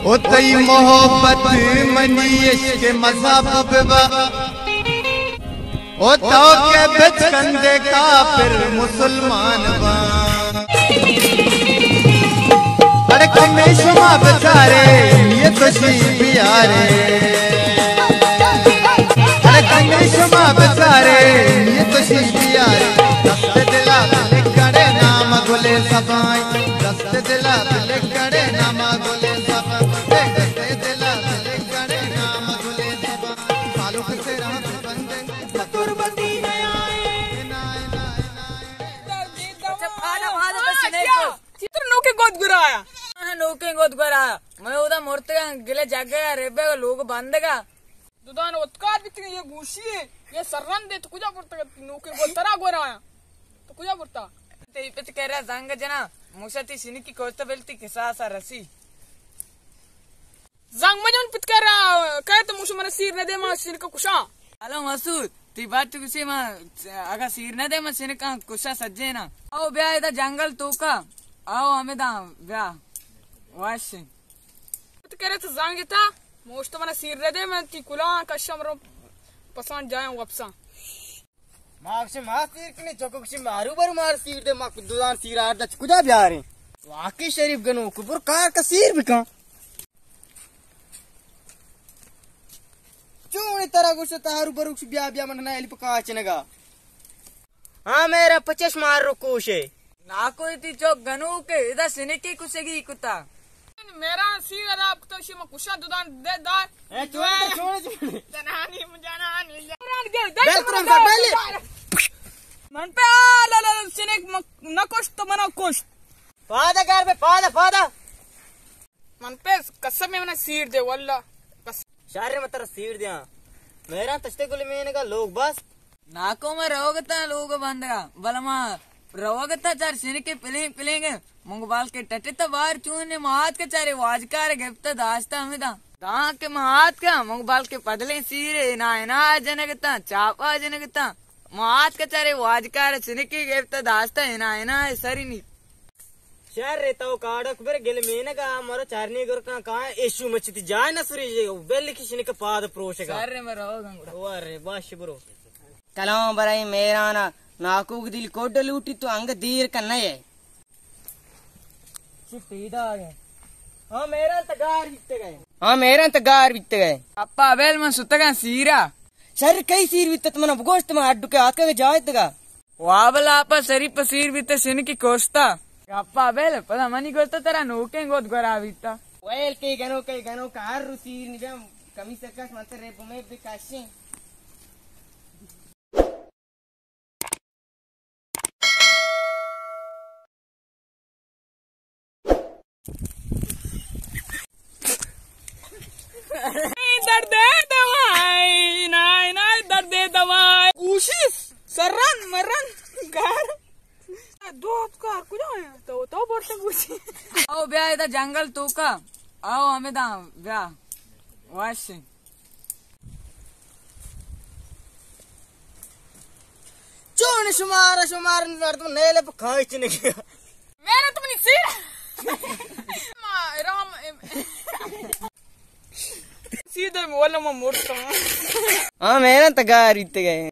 او تئی محبت منی عشق مذہب ببا، او تو کہ بچکندے کافر مسلمان باں۔ اڑے کمے شما بچارے، یہ تو شی بیارے۔ اڑے کمے شما بچارے، یہ تو شی بیارے۔ دست دلا لکھڑے نام گلے سبائیں، دست دلا لکھڑے نام گلے سبائیں، دست دلا لکھڑے نام گلے سبائیں۔ سالوں سے رہا بندے، تربتی نیا۔ اچھا، پھادا، پھادا، بس نہیں تو۔ چتر نوکیں گد گرایا۔ ہاں، نوکیں گد گرایا۔ میں اودا مرتگاں، گلے جگہ ریبے لوگ بندگا۔ دودان اتکار بیتگیں، یہ گوشی ہے، یہ سررند ہے، تو کجا برتگ؟ نوکیں گد ترا گرایا۔ تو کجا برتا؟ تے پت کرا زنگ جنا، موشا تی سنکی کوشتا بلتی کساسا رسی۔ زنگ مجن پت کرا، کہت موش من سیر نہ دے، ما سنکا کشاں۔ ہلو مسعود، تی بات تو کسی ما، اگا سیر نہ دے، ما سنکا کشاں سجینا۔ او بیا ادا جنگل توکا، او ہمیں دا بیا۔ واش۔ پت کرا تو زنگ جتا، موش تو من سیر نہ دے، من تی کلاں کشاں مرو پسان جایاں وپساں۔ ما گوشیں ما سیر کنیں، چکو گوشیں مارو برو مار سیر دے، ما دودان سیر آردا چہ کجا بیاریں؟ واقعی شریف گنوک، برو کار کا سیر بکن۔ چون ترا گوشت تارو برو بیا بیا من نہ ہیلپ کاچنگا۔ ہاں میرا پچش مار رو کوشے۔ ناکو تی چوک گنوک، ادا سنکی کشگی کتا۔ میران سیر ادا کتا، شما کشا دودان دے دار۔ اے چون، چون، چون۔ جنانی، جنانی۔ بل ترم سر بل۔ من پہ آ لا لا لا سنک م-، نہ کشت تو منا کشت۔ پادا کار بے، پادا، پادا۔ من پہ قسم ہے منا سیر دے واللہ۔ قسم۔ شہر میں ترا سیر دیاں۔ میران تشتے گل مینگا لوگ بس۔ ناکو ما روگ اتاں لوگ بندگا، بلے ما روگ اتاں چار شنکے پلیں پلیں گے، منگ بالکے ٹٹتا بار چون نے ما آتکا چارے واجکار گپتا داشتا ہمیں دا۔ داں کہ ما آتکا منگ بالکے پدلیں سیرے انا انا جنگ اتاں، چاپا جنگ اتاں۔ ما آتکا چارے واجکار شنکے گپتا داشتا انا انا سری نی۔ شر تو کاڑک بر گل مینگا مرو چارنی گرکاں کاں ایشو مچتی جائے نہ سری بل کی شنک پاد پروشگا۔ شر مرو گنگڑا۔ ورے باش برو۔ کلام برای میرانا، ناکوک دل کوڈ لوٹی تو انگ دیر کن نئے۔ چی پیدا آگے؟ ہاں میران تگار بیتے گئے۔ ہاں میران تگار بیتے گئے۔ اپا بیل من ستگاں سیرا۔ شر کئی سیر بیتے تو منا بگوشت من اڈو کے آتکا کے جائے تگا۔ وابل آپا شریف پہ سیر بیتے شنکی کوشتا۔ اپا بیل پدا منی گوشتا ترا نوکیں گوت گورا بیتا۔ ویل کے گنو کے گنو کا ہر رو سیر نبیم کمی سکش من ترے بمے بکشیں۔ درد دوائی، نائے، نائے، درد دوائی۔ کوشش، سرن، مرن، گار۔ دوت کار کجا ہے؟ تو، تو برتگ بوشی۔ او بیا ادا جنگل توکا۔ او ہمیں دا بیا۔ واش۔ چون شمار، شمار مردم نیلے پہ کائی چنے گیا۔ میرا تو منی سیر۔ ما رام۔ سیدھے مولا ما مرتا۔ ہاں، میرا تو گاری تے گئے۔